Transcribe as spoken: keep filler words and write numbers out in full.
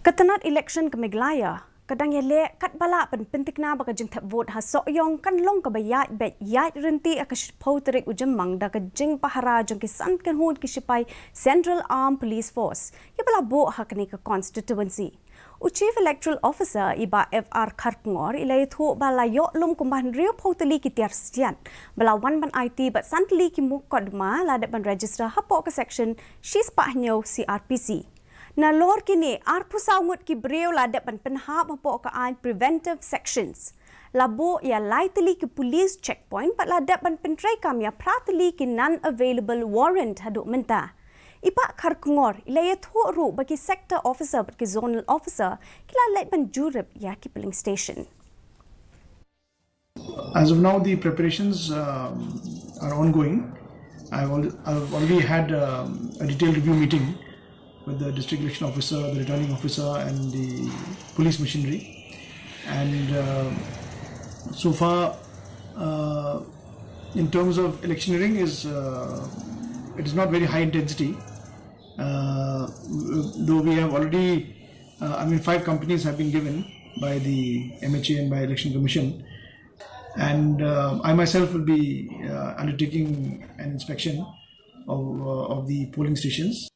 Ka tnat election ka Meghalaya ka dang ïaleh katba lah ban pyntikna ba ka jingthep vote ha Sohiong kan long kaba ïaid beit ïaid rynti ha ka shiphew tarik u Jymmang da ka jingpahara jong ki san kynhun ki shipai Central Armed Police Force kiba la buh ha kane ka constituency. U Chief Electoral Officer i Bah F R Kharkongor i la ïathuh ba la ïoh lum kumba hynriewphew tylli ki tiar siat ba la wan ban aiti bad san tylli ki mukotduma la dep ban register hapoh ka section shispah hynñiew C R P C. Nalor kine, arphew saw ngut ki briew la dep ban pynhap hapoh ka aiñ preventive sections. La buh ïa lai tylli ki police checkpoint bad la dep ban pyntreikam ïa phra tylli ki non-available warrant haduh mynta. I Bah Kharkongor i la ïathuh ruh ba ki sector officer bad ki zonal officer ki la leit ban jurip ïa ki polling station. As of now, the preparations um, are ongoing. I've, al- I've already had um, a detailed review meeting with the district election officer, the returning officer, and the police machinery. And um so far, uh, in terms of electioneering, is uh, it is not very high intensity. Uh, though we have already, uh, I mean, five companies have been given by the M H A and by Election Commission. And uh, I myself will be uh, undertaking an inspection of, uh, of the polling stations.